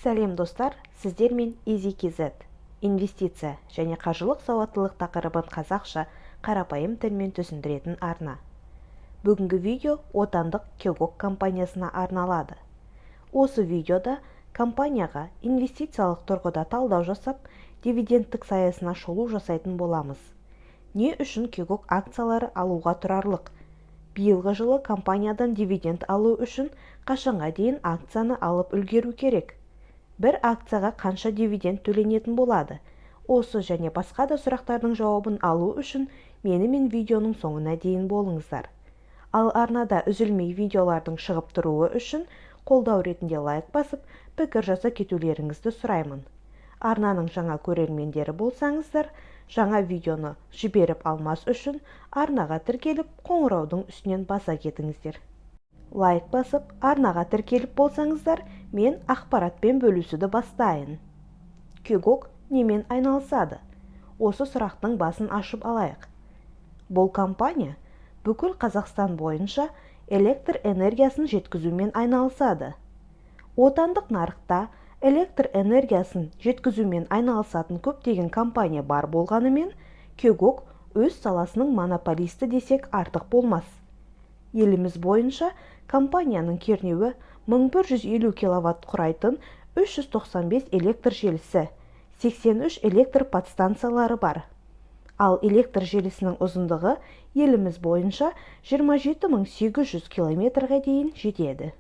Сәлем, достар! Сіздермен EasyKZ. Инвестиция және қаржылық сауаттылық тақырыбын қазақша, қарапайым тілмен түсіндіретін арна. Бүгінгі видео отандық KEGOC компаниясына арналады. Осы видеода компанияға инвестициялық тұрғыда талдау жасап, дивидендтік саясына шолу жасайтын боламыз. Не үшін KEGOC акциялары алуға тұрарлық? Биылғы жылы компаниядан дивиденд алу үшін қашанға дейін акцияны алып үлгеру керек? Бір акцияға қанша дивиденд төленетін болады? Осы және басқа да сұрақтардың жауабын алу үшін менімен видеоның соңына дейін болыңыздар. Ал арнада үзілмей видеолардың шығып тұруы үшін қолдау ретінде лайк басып, пікір жаза кетулеріңізді сұраймын. Арнаның жаңа көрермендері болсаңыздар, жаңа видеоны жіберіп алмас үшін арнаға тіркеліп, қоңыраудың үстінен баса кетіңіздер. Лайк басып, арнаға тіркеліп болсаңыздар, мен ақпаратпен бөлісуді бастайын. KEGOC немен айналысады? Осы сұрақтың басын ашып алайық. Бұл компания бүкіл Қазақстан бойынша электр энергиясын жеткізумен айналысады. Отандық нарықта электр энергиясын жеткізумен айналысатын көптеген компания бар болғанымен, KEGOC өз саласының монополисті десек, артық болмас. Еліміз бойынша компанияның кернеуі 1150 киловатт құрайтын 395 электр желісі, 83 электр подстанциялары бар. Ал электр желісінің ұзындығы еліміз бойынша 27 800 километрге дейін жетеді.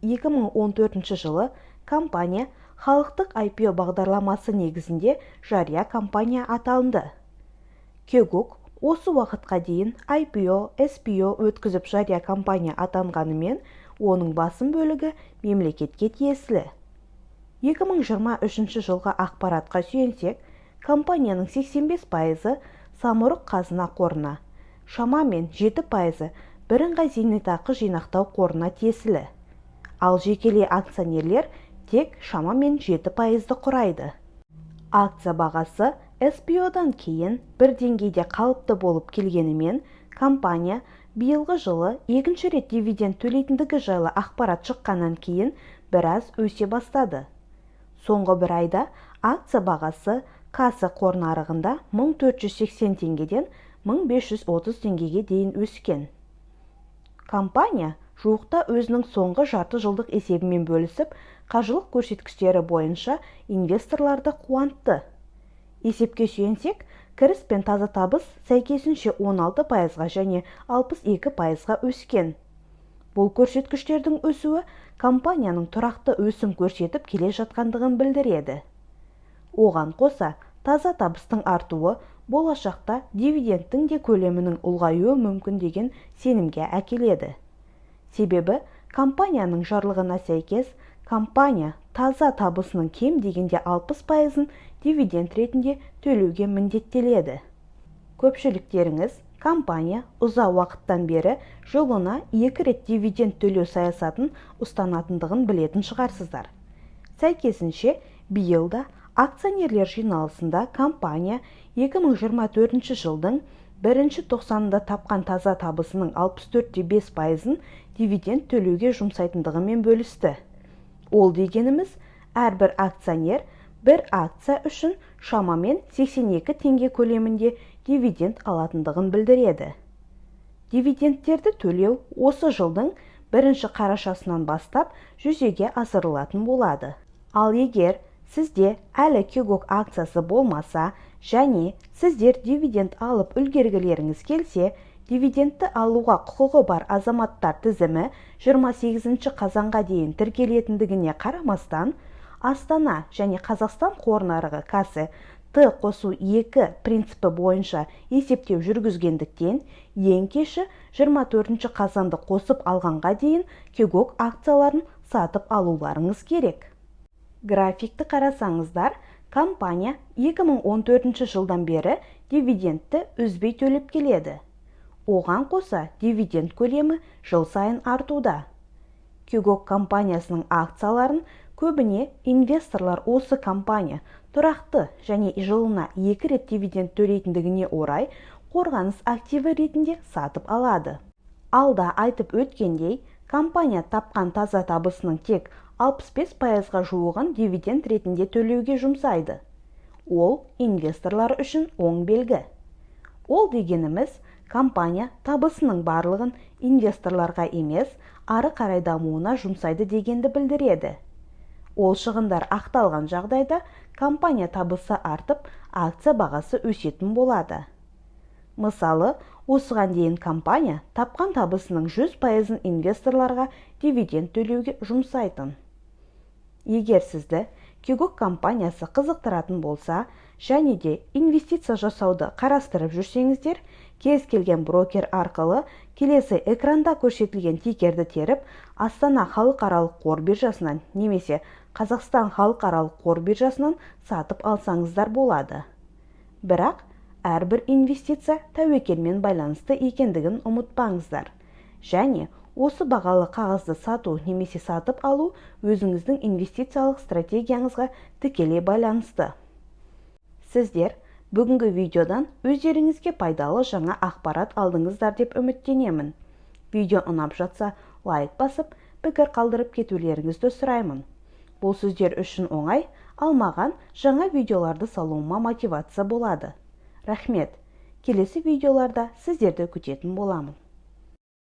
2014 жылы компания халықтық IPO бағдарламасы негізінде жария компания аталынды. KEGOC осы уақытқа дейін IPO, SPO өткізіп, жария компания атанғанымен, оның басым бөлігі мемлекетке тиесілі. 2023 жылғы ақпаратқа сүйенсек, компанияның 85%-ы Самұрық Қазына қорына, шамамен 7%-ы Бірыңғай зейнетақы жинақтау қорына тиесілі. Ал жекелей акционерлер тек шамамен 7%-ды құрайды. Акция бағасы SPO-дан кейін бір деңгейде қалыпты болып келгенімен, компания биылғы жылы екінші рет дивиденд төлейтіндігі жайлы ақпарат шыққаннан кейін біраз өсе бастады. Соңғы бір айда акция бағасы KASE қор нарығында 1480 теңгеден 1530 теңгеге дейін өскен. Компания жуықта өзінің соңғы жарты жылдық есебімен бөлісіп, қаржылық көрсеткіштері бойынша инвесторларды қуантты. Есепке сүйенсек, кіріс пен таза табыс сәйкесінше 16%-ға және 62%-ға өскен. Бұл көрсеткіштердің өсуі компанияның тұрақты өсім көрсетіп келе жатқандығын білдіреді. Оған қоса, таза табыстың артуы болашақта дивидендтің де көлемінің ұлғаюы мүмкін деген сенімге әкеледі. Себебі компанияның жарлығына сәйкес, компания таза табысының кем дегенде 60%-ын дивиденд ретінде төлеуге міндеттеледі. Көпшіліктеріңіз компания ұзақ уақыттан бері жылына екі рет дивиденд төлеу саясатын ұстанатындығын білетін шығарсыздар. Сәйкесінше, биыл да акционерлер жиналысында компания 2024 жылдың бірінші тоқсанында тапқан таза табысының 64,5%-ын дивиденд төлеуге жұмсайтындығымен бөлісті. Ол дегеніміз, әрбір акционер бір акция үшін шамамен 82 теңге көлемінде дивиденд алатындығын білдіреді. Дивидендтерді төлеу осы жылдың бірінші қарашасынан бастап жүзеге асырылатын болады. Ал егер сізде әлі KEGOC акциясы болмаса және сіздер дивиденд алып үлгергілеріңіз келсе, дивидендті алуға құқығы бар азаматтар тізімі 28 қазанға дейін тіркелетіндігіне қарамастан, Астана және Қазақстан қор нарығы KASE Т қосу 2 принципі бойынша есептеу жүргізгендіктен, ең кеші 24 қазанды қосып алғанға дейін KEGOC акцияларын сатып алуларыңыз керек. Графикті қарасаңыздар, компания 2014 жылдан бері дивидендті үзбей төлеп келеді. Оған қоса, дивиденд көлемі жыл сайын артуда. KEGOC компаниясының акцияларын көбіне инвесторлар осы компания тұрақты және жылына екі рет дивиденд төлейтіндігіне орай қорғаныс активі ретінде сатып алады. Алда айтып өткендей, компания тапқан таза табысының тек 65%-ға жуығын дивиденд ретінде төлеуге жұмсайды. Ол инвесторлар үшін оң белгі. Ол дегеніміз, компания табысының барлығын инвесторларға емес, ары қарай дамуына жұмсайды дегенді білдіреді. Ол шығындар ақталған жағдайда, компания табысы артып, акция бағасы өсетін болады. Мысалы, осыған дейін компания тапқан табысының 100%-ын инвесторларға дивиденд төлеуге жұмсайтын. Егер сізді KEGOC компаниясы қызықтыратын болса және де инвестиция жасауды қарастырып жүрсеңіздер, кез келген брокер арқылы келесі экранда көрсетілген тикерді теріп, Астана халықаралық қор биржасынан немесе Қазақстан халықаралық қор биржасынан сатып алсаңыздар болады. Бірақ әрбір инвестиция тәуекелмен байланысты екендігін ұмытпаңыздар және осы бағалы қағазды сату немесе сатып алу өзіңіздің инвестициялық стратегияңызға тікелей байланысты. Сіздер бүгінгі видеодан өздеріңізге пайдалы жаңа ақпарат алдыңыздар деп үміттенемін. Видео ұнап жатса, лайк басып, пікір қалдырып кетулеріңізді сұраймын. Бұл сіздер үшін оңай, ал маған жаңа видеоларды салуыма мотивация болады. Рахмет! Келесі видеоларда сіздерді күтетін боламын.